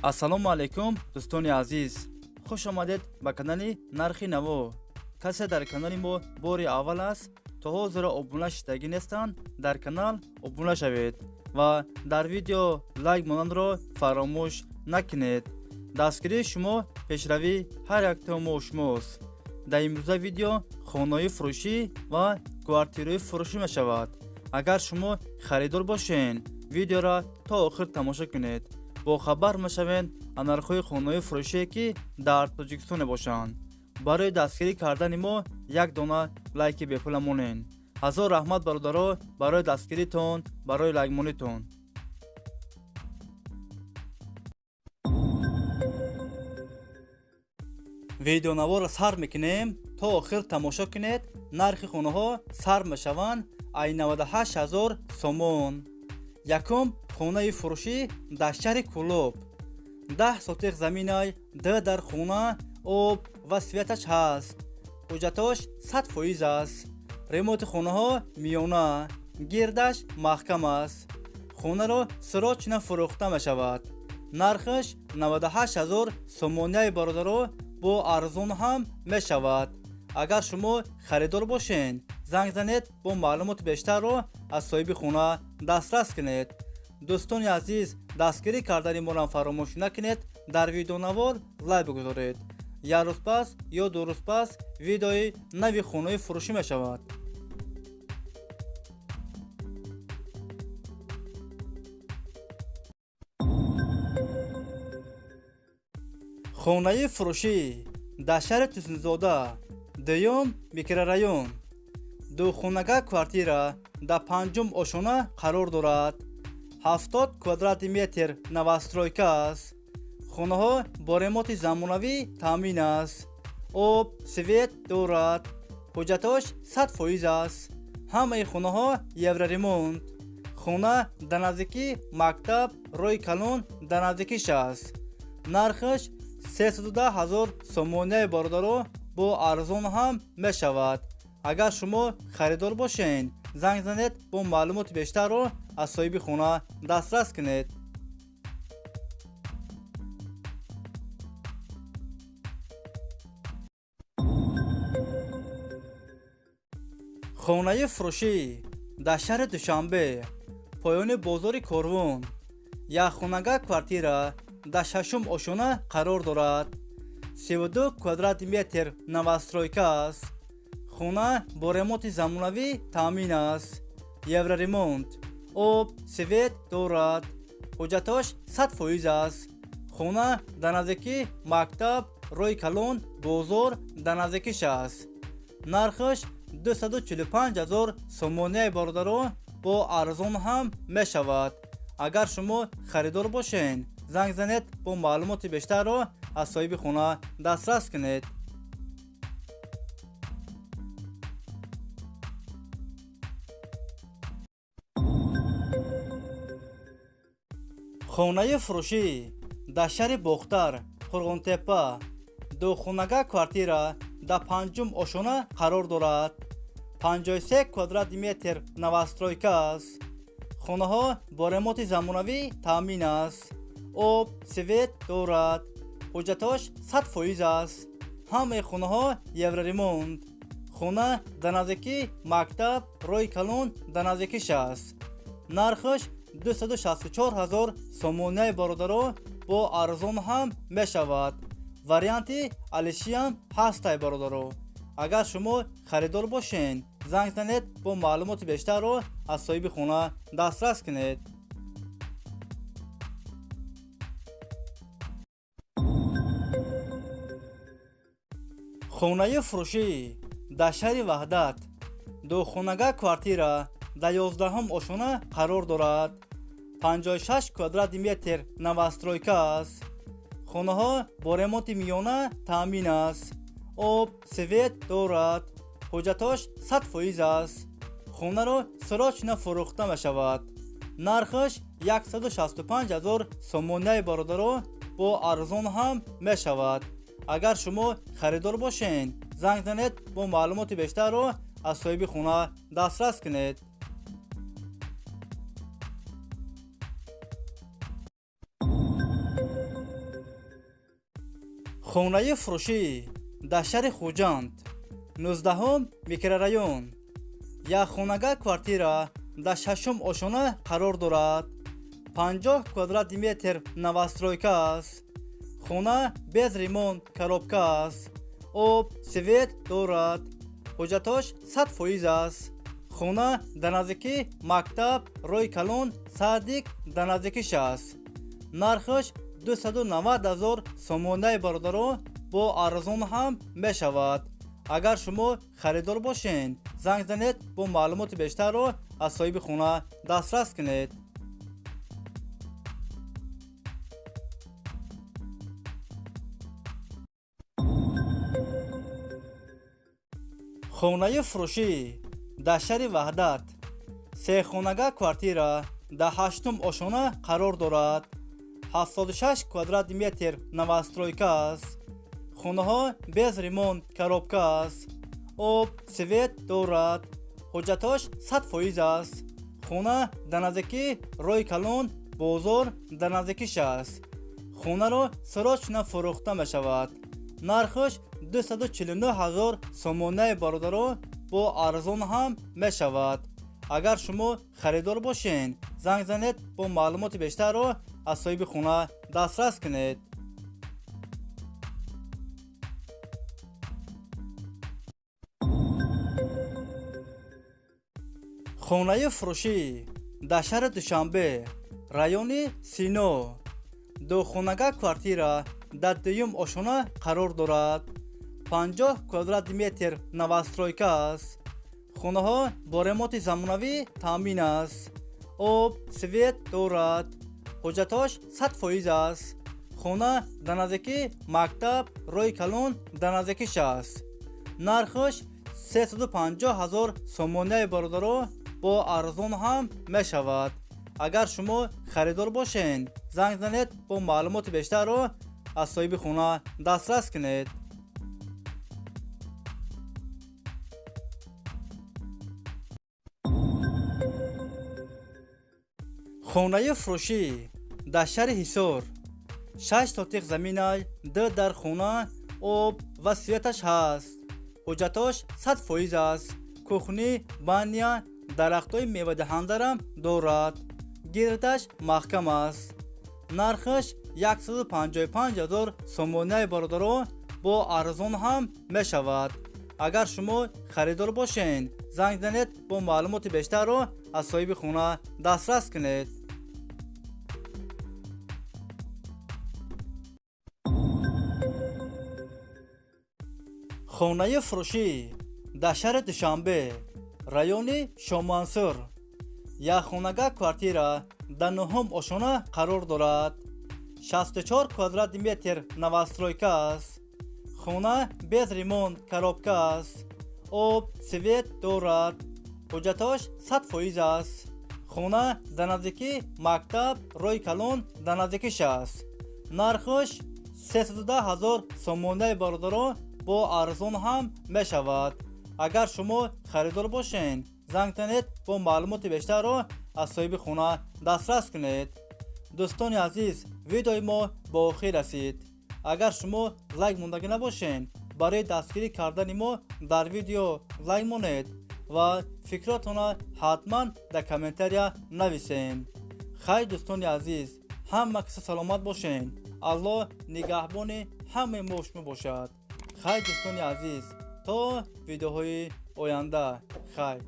Ассалому алайкум, дӯстони азиз, хуш омадед ба канали Нархи Наво. Касе дар канали мо бори аввал аст, то ҳозира обуна шидагӣ нестанд, дар канал обуна шавед ва дар видео лайк монандро фаромӯш накунед. Дастгирии шумо пешравии ҳар яктаи мо шумост. Дар имрӯза видео хонаҳои фурӯшӣ ва квартираҳои фурӯшӣ мешавад. Агар шумо харидор бошед, видеоро то охир тамошо кунед, бохабар мешавед аз нархҳои хонаҳои фурӯшие, ки дар Тоҷикистон мебошанд. Барои дастгирӣ кардани мо як дона лайки бепула монед. Ҳазор раҳмат, бародаро, барои дастгиритон, барои лайкмонитон. Видеонаворро сар мекунем, то охир тамошо кунед. Нархи хонаҳо сар мешаванд ай 98 ҳазор сомон. Якум хонаи фурӯшӣ дар шаҳри Кӯлоб, 10 сотиқ заминай, д дар хона, об ва светаш ҳаст. Ҳуҷҷатош 100% аст. Ремонти хонаҳо миёна, гирдаш маҳкам аст. Хонаро срочно фурӯхта мешавад. Нархаш 98 ҳазор сомонияи, бародаро, бо арзон ҳам мешавад. Агар шумо харидор бошед, занг занед, бо маълумоти бештарро аз соҳиби хона дастрас кунед. Дӯстони азиз, дастгирӣ кардани моро фаромӯш накунед, дар видеонавор лайк бигузоред. Як рӯз пас ё 2 рӯз пас видеои нави хонаи фурӯшӣ мешавад. Хонаи фурӯшӣ дар шаҳри Тусунзода, дуюм микрорайон, духонага квартира дар панҷум ошона қарор дорад. 70 квадрати метр новостройка аст. Хонаҳо бо ремонти замонавӣ таъмин аст. Об, свет дорад. Ҳуҷҷатош 100% аст. Ҳамаи хонаҳо евроремонт. Хона дар наздикии мактаб, роҳи калон дар наздикиш аст. Нархаш 310 ҳазор сомонияи, бародаро, бо арзон ҳам мешавад. Агар шумо харидор бошед, занг занед, бо маълумоти бештарро аз соҳиби хона дастрас кунед. Хонаи фурӯшӣ дар шаҳри Душанбе, поёни бозори Корвон, якхонага квартира дар шашум ошона қарор дорад. 32 квадрати метр новостройка аст. Хона бо ремонти замонавӣ таъмин аст. Евроремонт, об, свет дорад. Ҳуҷҷатош 100% аст. Хона дар наздикии мактаб, роҳи калон, бозор дар наздикиш аст. Нархаш 245 ҳазор сомонияи, бародаро, бо арзон ҳам мешавад. Агар шумо харидор бошед, занг занед, бо маълумоти бештарро аз соҳиби хона дастрас кунед. Хонаи фурӯшӣ дар шаҳри Бохтар, Қурғонтеппа, духонага квартира дар панҷум ошона қарор дорад. 53 квадрати метр новостройка аст. Хонаҳо бо ремонти замонавӣ таъмин аст. Об, свет дорад. Ҳуҷҷатош 100% аст. Ҳамаи хонаҳо евроремонт. Хона дар наздикии мактаб, роҳи калон дар наздикиш аст. Нархаш 264 ҳазор сомонияи, бародаро, бо арзон ҳам мешавад. Варианти алишиам ҳастай, бародаро. Агар шумо харидор бошед, занг занед, бо маълумоти бештарро аз соҳиби хона дастрас кунед. Хонаи фурӯшӣ дар шаҳри Ваҳдат, духонага квартира дар 11-ум ошона қарор дорад. 56 квадрати метр новостройка аст. Хонаҳо бо ремонти миёна таъмин аст. Об, свет дорад. Ҳуҷҷатош 100% аст. Хонаро срочно фурӯхта мешавад. Нархаш 165 ҳазор сомонияи, бародаро, бо арзон ҳам мешавад. Агар шумо харидор бошед, занг занед, бо маълумоти бештарро аз соҳиби хона дастрас кунед. Хонаи фурӯшӣ дар шаҳри Хуҷанд, 19 микрорайон. Як хонага квартира дар шашум ошёна қарор дорад. 50 квадратный метр новостройка аст. Хона без ремонт, коробка аст. Об, свет дорад. Ҳуҷҷатош 100% аст. Хона дар наздикии мактаб, роҳи калон, садик дар наздикиш аст. Нархаш 290 000 сомонаи, бародаро, бо арзон ҳам мешавад. Агар шумо харидор бошед, занг занед, бо маълумоти бештарро аз соҳиби хона дастрас кунед. Хонаи фурӯшӣ дар шаҳри Ваҳдат, сехонага квартира дар ҳаштум ошёна қарор дорад. 76 квадратный метр новостройка аст. Хонаҳо без ремонт, коробка аст. Об, свет дорад. Ҳуҷҷатош 100% аст. Хона дар наздикии роҳи калон, бозор дар наздикиш аст. Хонаро срочно фурӯхта мешавад. Нархаш 249 000 сомонаи, бародаро, бо арзон ҳам мешавад. Агар шумо харидор бошед, занг занед, бо маълумоти бештарро аз соҳиби хона дастрас кунед. Хонаи фурӯшӣ дар шаҳри Душанбе, райони Сино, духонага квартира дар дуюм ошёна қарор дорад. 50 квадратный метр новостройка аст. Хонаҳо бо ремонти замонавӣ таъмин аст. Об, свет дорад. Ҳуҷҷатош 100% аст. Хона дар наздикии мактаб, роҳи калон дар наздикиш аст. Нархаш 350 000 сомонаи, бародаро, бо арзон ҳам мешавад. Агар шумо харидор бошед, занг занед, бо маълумоти бештарро аз соҳиби хона дастрас кунед. Хонаи фурӯшӣ дар шаҳри Ҳисор, 6 сотих заминай, ду дар хона, об ва светаш ҳаст. Ҳуҷҷатош 100% аст. Кухни, баня, дарахтҳои мевадиҳандарам дорад. Гирдаш маҳкам аст. Нархаш 155 000 сомонаи, бародаро, бо арзон ҳам мешавад. Агар шумо харидор бошед, занг занед, бо маълумоти бештарро аз соҳиби хона дастрас кунед. Хонаи фурӯшӣ дар шаҳри Душанбе, райони Шомансур, якхонага квартира дар нуҳум ошёна қарор дорад. 64 квадратный метр новостройка аст. Хона без ремонт, коробка аст. Об, свет дорад. Ҳуҷҷатош 100% аст. Хона дар наздикии мактаб, роҳи калон дар наздикиш аст. Нархаш 310 000 сомонаи, бародаро, бо арзон ҳам мешавад. Агар шумо харидор бошед, занг занед, бо маълумоти бештарро аз соҳиби хона дастрас кунед. Дӯстони азиз, видеои мо ба охир расид. Агар шумо лайк мондагӣ набошед, барои дастгирӣ кардани мо дар видео лайк монед ва фикротонро ҳатман дар комментария нависед. Хайр, дӯстони азиз, ҳама киса саломат бошед. Аллоҳ нигаҳбони ҳамаи мо шумо бошад. Хайр, дӯстони азиз, то видеоҳои оянда, хайр.